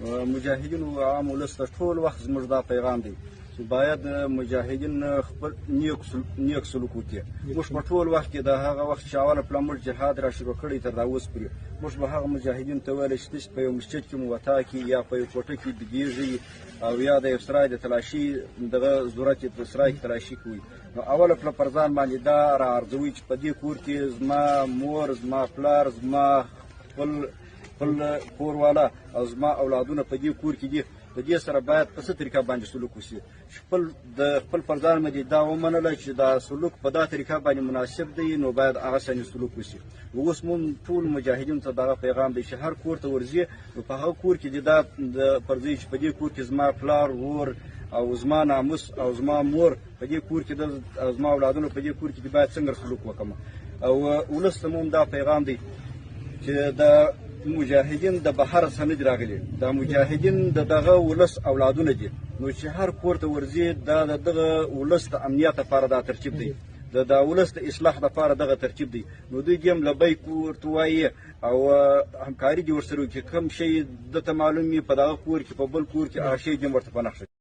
مجاهدینو عام ولس ته ټول وخت زموږ دا پیغام دی چې باید مجاهدین خپل نیک سلوک وکړي. موږ په ټول وخت کې د هغه وخت چې اوله پله موږ جهاد را شروع کړی تر دا اوس پورې موږ به هغه مجاهدین ته ویل چې تاسو په یو مسجد کې مو وتا کې یا په یو کوټه کې بیدېږئ او یا د یو سرای د تلاشي دغه ضرورت یې په سرای کې تلاشي کوئ، نو اوله پله پر ځان باندې دا را ارزوئ چې په دې کور کې زما مور، زما پلار، زما خپل کور والا او زما اولادونه په دې کور کې دي. په دې سره باید په څه طریقه باندې سلوک وشي چې خپل د خپل پر ځان باندې دا ومنله چې دا سلوک په دا طریقه باندې مناسب دی، نو باید هغه شان سلوک وشي. اوس مونږ ټول مجاهدینو ته دغه پیغام دی چې هر کور ته ورځي نو په هغه کور کې دې دا پر ځای چې په دې کور کې زما پلار، ورور او زما ناموس او زما مور په دې کور کې ده او زما اولادونه په دې کور کې دي، باید څنګه سلوک وکړم. او ولس ته مو هم دا پیغام دی چې د مجاهدین د بهر څخه نه دي راغلي، دا مجاهدین د دغه ولس اولادونه دي، نو چې هر کور ته ورځي دا د دغه ولس د امنیت لپاره دا ترتیب دی، د دا ولس د اصلاح لپاره دغه ترتیب دی، نو دوی دې هم لبیک ورته وایي او همکاري دې ورسره وکړي. کوم شی ده ته معلوم وي په دغه کور کې په بل کور کې هغه شی دې هم ورته په نښه.